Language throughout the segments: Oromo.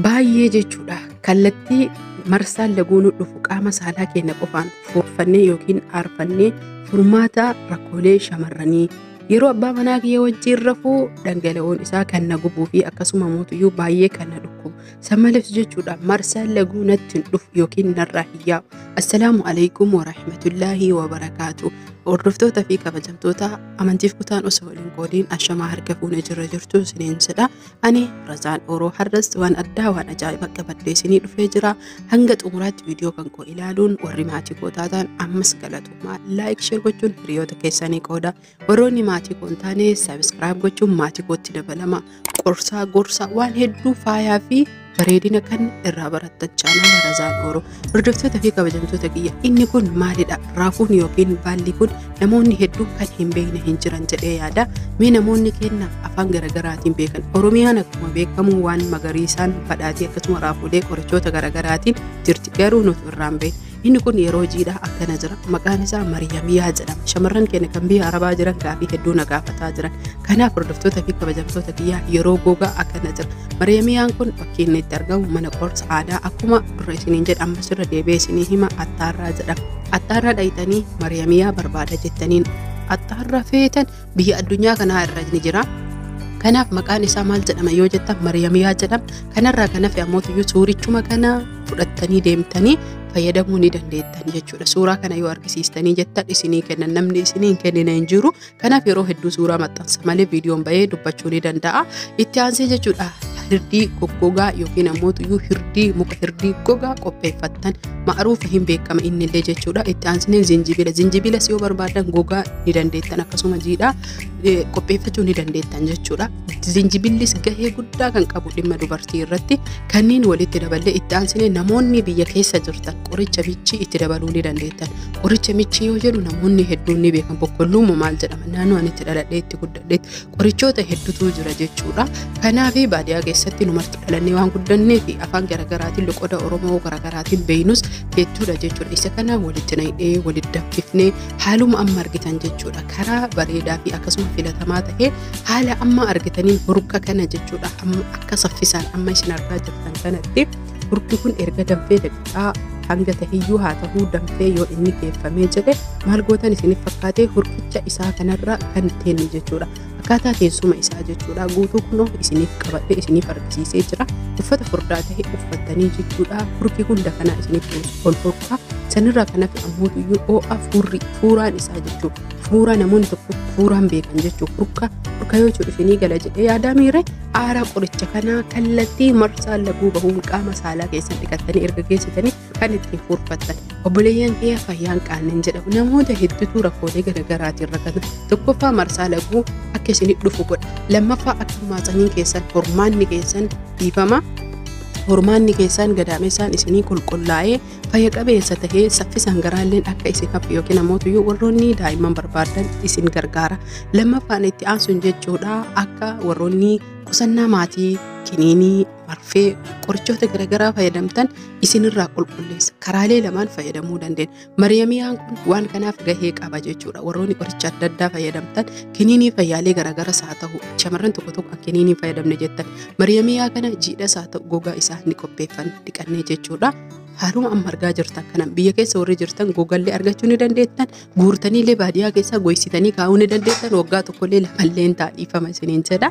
Baay'ee jechuudha. Kallattii marsaan laguu nu dhufu qaama saalaa keenya qofaan fuurfannee yookiin aarfannee furmaata rakkoolee shamarranii yeroo abbaa manaa kiyya wajjin rafuu dhangala'oon isaa kan na gubuu fi akkasuma mootuyyuu baay'ee kan na dhukkubu. San malees jechuudha, marsaan laguu natti hin dhufu yookiin narraa hin yaa'u. Assalaamu alaikum warahmatullaahi wabarakaatu. Hordoftoota fi kabajamtoota amantiif kutaan osoo waliin qoodiin, ashamaa, harka fuunee jirra jirtu isiniin jedha. Ani Razaan Oroo har'as waan addaa, waan ajaa'iba qabadhee isinii dhufee jira. Hanga xumuraatti viidiyoo kan koo ilaaluun warri maatii koo taatan ammas galatoomaa, like, share gochuun hiriyoota keessanii qooda. Warroonni maatii koo hin taane subscribe gochuun maatii kootti dabalama. Qorsaa, gorsaa, waan hedduu faayaa fi bareedina kan irraa barattan chaanaala Razaan Oroo. Hordoftoota fi kabajamtoota kiyya, inni kun maalidha? Raafuun yookiin baalli kun namoonni hedduun kan hin beekne hin jiran jedhee yaada. Mee namoonni kenna afaan garaagaraatiin beekan. Oromiyaan akkuma beekamu waan magariisaan badhaatee, akkasuma raafuulee qorichoota garaagaraatiin jirti, garuu nuti irraa hin beekne. Inni kun yeroo jiidhaa akkana jira. Maqaan isaa Mariyamiyaa jedhama. Shamarran keenya kan biyya Arabaa jiran gaafii hedduu na gaafataa jiran. Kanaaf, hordoftoota fi kabajamtoota kiyyaa, yeroo gogaa akkana jira. Mariyamiyaan kun bakki inni itti argamu mana qorsa aadaa, akkuma dura isiniin jedha, ammas irra deebi'ee isinii hima, Attaarraa jedhama. Attaarraa dhayitanii Mariyamiyaa barbaada jettaniin, attaarraa feetan biyya addunyaa kanaa irra ni jira. Kanaaf maqaan isaa maal jedhama yoo jettan, Mariyamiyaa jedhama. Kanarraa kan hafe ammoo suurichuma kana fudhattanii deemtanii fayyadamuu ni dandeettan jechuudha. Suuraa kana yoo argisiistanii jettan isinii kennan, namni isinii hin kennine hin jiru. Kanaaf yeroo hedduu suuraa maxxansa malee viidiyoon bahee dubbachuu ni danda'a. Itti aansee jechuudha, hirdii goggogaa yookiin ammoo hirdii, muka hirdii gogaa qopheeffattan, ma'aruufa hin beekama innillee jechuudha. Itti aansinee zinjibila. Zinjibilas yoo barbaadan gogaa ni dandeettan, akkasuma jiidhaa qopheeffachuu ni dandeettan jechuudha. Zinjibillis gahee guddaa kan qabu dhimma dubartii irratti. Kanneen walitti daballee itti aansinee namoonni biyya keessa jirtan qoricha michii itti dabaluu ni dandeettan. Qoricha michii yoo jedhu namoonni hedduun ni beekan. Boqqolluuma maal jedhama, naannoo ani itti dhaladhee itti guddadheetti qorichoota hedduutu jira jechuudha. Kanaaf baadiyyaa keessatti numarti dhalannee waan guddannee fi afaan garaagaraatiin, loqoda Oromoo garaagaraatiin beeynus hedduudha jechuudha. Isa kana walitti naqnee, walitti danfifnee, haaluma amma argitan jechuudha. Karaa bareedaa fi akkasuma filatamaa ta'ee haala amma argitaniin hurka kana jechuudha. Amma akka saffisaan amma isin argaa jirtan kanatti hurki kun erga danfee, daqiiqaa hanga tahiyyuu haa ta'uu, danfee yoo inni geeffamee jedhe maal gootan isiniif fakkaatee, hurkicha isaa kanarra kan teenyu jechuudha. Akkaataa teessuma isaa jechuudha. Guutuu kunoo isiniif qabadhee isiniif argisiisee jira. Uffata furdaa ta'e uffattanii jechuudha. Hurki kun dafanaa isiniif ol hurkaa. Sanirraa kan hafe ammoo iyyuu ho'a fuurri fuuraan isaa jechuudha. Fuuraa namoonni tokko fuuraan beekan jechuudha. Hurka hurka yoo jedhu isinii gala jedhee yaadaa miire, aara qoricha kanaa kallattii marsaa laguu bahuun qaama saalaa keessan dhiqattanii erga geessitanii kan ittiin fuurfattan. Obboleeyyan kiyya, fayyaan qaannan jedhamu, namoota hedduutu rakkoolee garaagaraatiin rakkatan. Tokkoffaa, marsaa laguu akka isinii dhufu godha. Lammaffaa, akka maatsaniin keessan, hormaanni keessan, dhiifama, hormaanni keessan, gadaamessaan isinii qulqullaa'ee fayya qabeessa tahee saffisaan garaalleen akka isin hafu yookiin ammoo warroonni daa'imman barbaadan isin gargaara. Lammaffaan itti aansuun jechuudha, akka warroonni qusannaa maatii, kiniinii, marfee, qorichoota garaagaraa fayyadamtan isinirraa qulqulleessa. Karaalee lamaan fayyadamuu dandeenya. Mariyamiyaan kun waan kanaaf gahee qaba jechuudha. Warroonni qoricha adda addaa fayyadamtan, kiniinii, fayyaalee garaagaraas haa ta'u, shamarran tokko tokko kiniinii fayyadamne jettan, mariyamiyaa kana jiidhas haa ta'u gogaa isaa ni qopheeffanna dhiqannee jechuudha. Haaluma amma argaa jirtan kana biyya keessa warri jirtan gogallee argachuu ni dandeettan, guurtaniillee baadiyyaa keessaa goysitanii kaa'uu ni dandeettan, waggaa tokkollee lamallee ta'a, dhiifama isiniin jedha.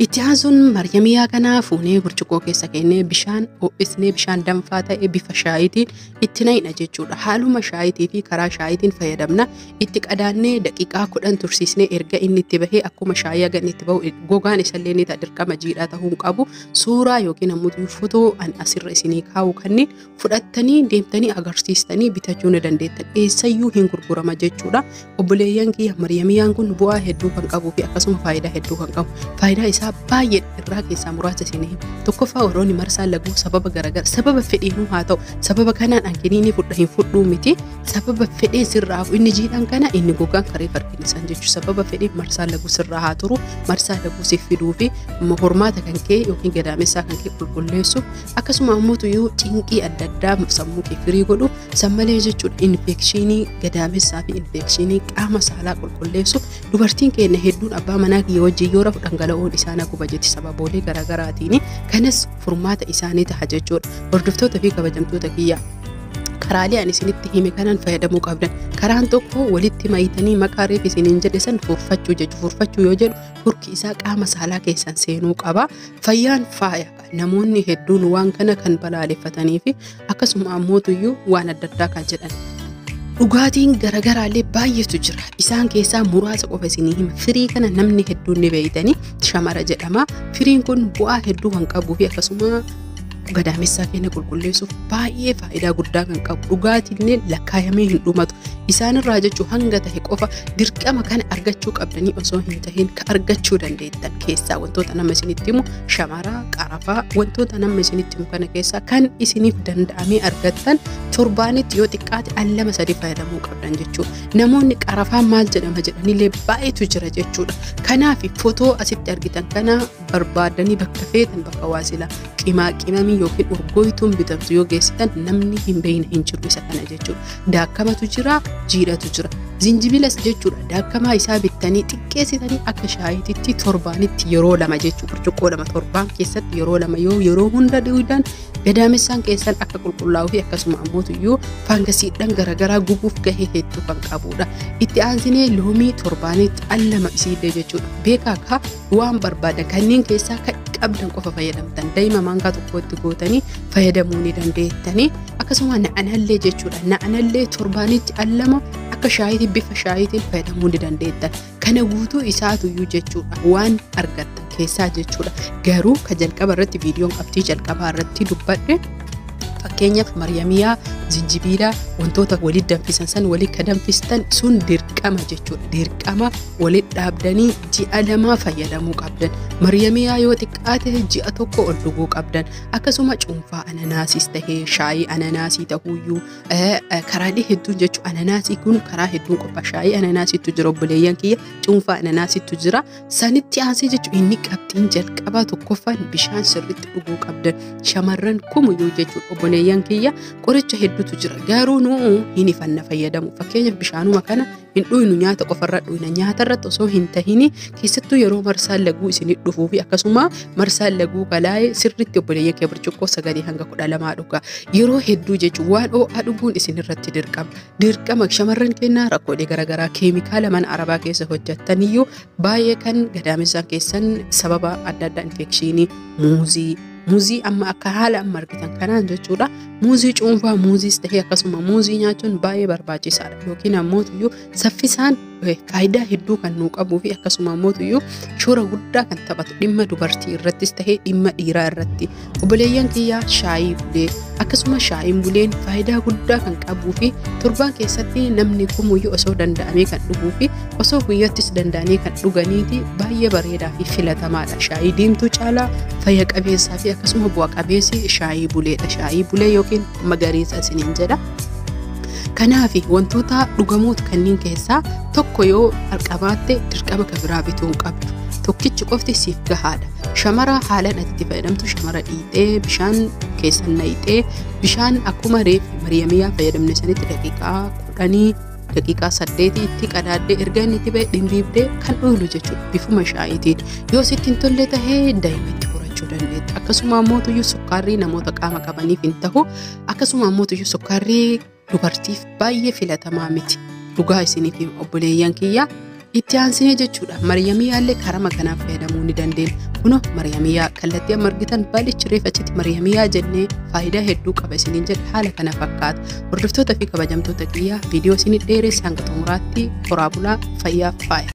Itti aansuun maryamiyaa kana fuunee burcuqqoo keessa kennee, bishaan ho'isnee, bishaan danfaa ta'e bifa shaayitiin itti naqna jechuudha. Haaluma shaayitii fi karaa shaayitiin fayyadamna. Itti qadaannee daqiiqaa 10 tursiisnee, erga inni itti bahee akkuma shaayii haga itti bahu, gogaan isallee ni ta'a, dirqama jiidhaa ta'uu hin qabu. Suuraa yookiin ammoo fotoo an asirra isinii kaa'u kanneen fudhattanii deemtanii agarsiistanii bitachuu ni dandeettan. Eessayyuu hin gurgurama jechuudha. Obboleeyyan kiyya, maryamiyaan kun bu'aa hedduu kan qabuu fi akkasuma faayidaa hedduu kan qabu. Faayidaa isaa baay'ee irraa keessaa muraasa isinii hima. Tokkoffaa, warroonni marsaa laguu sababa garaagara, sababa fedhiinuu haa ta'u, sababa kanaan an kiniinii fudha hin fudhuu miti, sababa fedhee sirraa inni jiidhaan kana, inni gogaan karee farkinisan jechuudha. Sababa fedhee marsaa laguu sirraa haa turu, marsaa laguu siif fiduu fi hormaata kan kee yookiin gadaamessaa kan kee qulqulleessu, akkasuma ammoo cinqii adda addaa addaa sammuu kee firii godhu san malee jechuudha. Infekshinii gadaamessaa fi infekshinii qaama saalaa qulqulleessu dubartiin keenya hedduun abbaa manaa kiyya wajjin yoo rafu dhangala'oon isaa na guba jetti sababoolee garaagaraatiin. Kanas furmaata isaanii ta'a jechuudha. Hordoftoota fi kabajamtoota kiyya, karaalee ani isinitti hime kanaan fayyadamuu qabdan. Karaan tokko walitti mayitanii maqaa reef isiniin jedhe san furfachuu jechuudha. Furfachuu yoo jedhu hurki isaa qaama saalaa keessan seenuu qaba. Fayyaan faaya. Namoonni hedduun waan kana kan balaaleffatanii fi akkasuma ammootuyyuu waan adda addaa kan jedhan. Dhugaatiin garaagaraallee baay'eetu jira. Isaan keessaa muraasa qofa isinii hima. Firii kana namni hedduun ni beeytanii shamara jedhama. Firiin kun bu'aa hedduu kan qabuu fi akkasuma gadaamessaa keenya qulqulleessuuf baay'ee faayidaa guddaa kan qabu. Dhugaatiin lakkaayamee hin dhumatu. Isaanirraa jechuun hanga tahe qofa dirqama kana argachuu qabdanii osoo hin tahin ka argachuu dandeettan keessaa wantoota nama isinitti himu shamara, qarafaa, wantoota nama isinitti himu kana keessaa kan isiniif danda'amee argattan torbaanitti yoo xiqqaate al 2 3 fayyadamuu qabdan jechuudha. Namoonni qarafaa maal jedhama jedhanillee baay'eetu jira jechuudha. Kanaaf footoo asitti argitan kana barbaadanii bakka feetan bakka waasila qimaa qimamii yookiin urgooytuun bitamtu yoo geessitan namni hin beekne hin jiru isa kana jechuudha. Daakkamatu jira, jiidhatu jira. Zinjibilas jechuudha. Daakkamaa isaa bittanii xiqqeessitanii akka shaayiitti torbaanitti yeroo 2 jechuudha. Burcuqqoo 2 torbaan keessatti yeroo 2 yoo yeroo hunda dhugdan gadaamessaan keessan akka qulqullaa'uu fi akkasuma ammootuyyuu faangasiidhaan garaagaraa gubuuf gahee hedduu kan qabudha. Itti aansinee loomii torbaanitti al 2 isiillee jechuudha. Beekaa akka waan barbaadan kanneen keessaa kan qabdan qofa fayyadamtan daa'ima maankaa tokkotti gootanii fayyadamuu ni dandeettanii. Akkasuma na'anallee jechuudha. Na'anallee torbaanitti al 2 akka shaayiitiin bifa shaayiitiin fayyadamuu ni dandeettan. Kana guutuu isaatuyyuu jechuudha waan argattan keessaa jechuudha. Garuu ka jalqaba irratti viidiyoon qabxii jalqabaa irratti dubbadhe fakkeenyaaf maryamiyaa, zinjibiila wantoota walitti danfisan san walitti ka danfistan sun dirqama jechuudha. Dirqama walitti dhaabdanii ji'a 2 fayyadamuu qabdan. Maryamiyaa yoo xiqqaate ji'a 1 ol dhuguu qabdan. Akkasuma cuunfaa ananaasiis tahee shaayii ananaasii ta'uyyuu karaalee hedduun jechuudha. Ananaasii kun karaa hedduun qopha. Shaayii ananaasiitu jira obboleeyyan kiyya, cuunfaa ananaasiitu jira. Sanitti aansee jechuudha inni qabxiin jalqabaa tokkoffaan bishaan sirriitti dhuguu qabdan. Shamarran kumuyyuu jechuudha obboleeyyan kiyya qoricha hedduutu jira. Garuu nu hin ifanna fayyadamu. Fakkeenyaaf bishaanuma kana hin dhuynu nyaata qofarra dhuyna. Nyaata irratti osoo hin tahini keessattuu yeroo marsaan laguu isinii dhufuu fi akkasuma marsaan laguu kalaa'ee sirriitti obboleeyyan kiyya burcuqqoo 9 hanga 12 dhuga. Yeroo hedduu jechuun waan ho'aa dhuguun isinirratti dirqama. Dirqama shamarran kennaa rakkoolee garaagaraa keemikaala mana arabaa keessa hojjettaniyyuu baay'ee kan gadaamessaan keessan sababa adda addaa infekshinii muuzii amma akka haala amma argitan kanaan jechuudha. Muuzii cuunfaa muuziis tahee akkasuma muuzii nyaachuun baay'ee barbaachisaadha. Yookiin ammootuyyuu saffisaan faayidaa hedduu kan nuu qabuu fi akkasuma ammootuyyuu shoora guddaa kan taphatu dhimma dubartii irrattis tahee dhimma dhiiraa irratti. Obboleeyyan kiyyaa shaayii bulee akkasuma shaayiin buleen faayidaa guddaa kan qabuu fi torbaan keessatti namni kumuyyuu osoo danda'amee kan dhuguu fi osoo guyyattis danda'anii kan dhuganiiti baay'ee bareedaa fi filatamaadha. Shaayii diimtuu caalaa fayya qabeessaa fi akkasuma bu'a qabeessi shaayii buleedha. Shaayii bulee yookiin magariisa isiniin jedha. Kanaaf wantoota dhugamoota kanneen keessaa tokko yoo qabaatte dirqama kan biraa bituu hin qabdu. Tokkichi qofti siif gahaadha. Shamara haalaan ati itti fayyadamtu shamara dhiitee bishaan keessan naqxee bishaan akkuma reef maryamiyaa fayyadamne sanitti daqiiqaa 10 daqiiqaa 8 itti qadaaddee erga inni itti ba'e dhimbiibdee kan dhuynu jechuudha bifuma shaayiitiin. Yoo sitti hin tolle tahee daa'ima itti horachuu dandeetta. Akkasuma ammootuyyuu sukkaarrii namoota qaama qabaniif hin tahu. Akkasuma ammootuyyuu sukkaarrii dubartiif baay'ee filatamaa miti. Dhugaa isiniif obboleeyyan kiyya itti aansinee jechuudha. Maryamiyaallee karama kanaaf fayyadamuu ni dandeenya. Kunoo maryamiyaa kallattii amma argitan baalichi reef achitti maryamiyaa jennee faayidaa hedduu qaba isiniin jedha haala kana fakkaata. Hordoftoota fi kabajamtoota kiyyaa viidiyoo isinii dheeresse hanga xumuraatti horaa bulaa fayyaa faaya.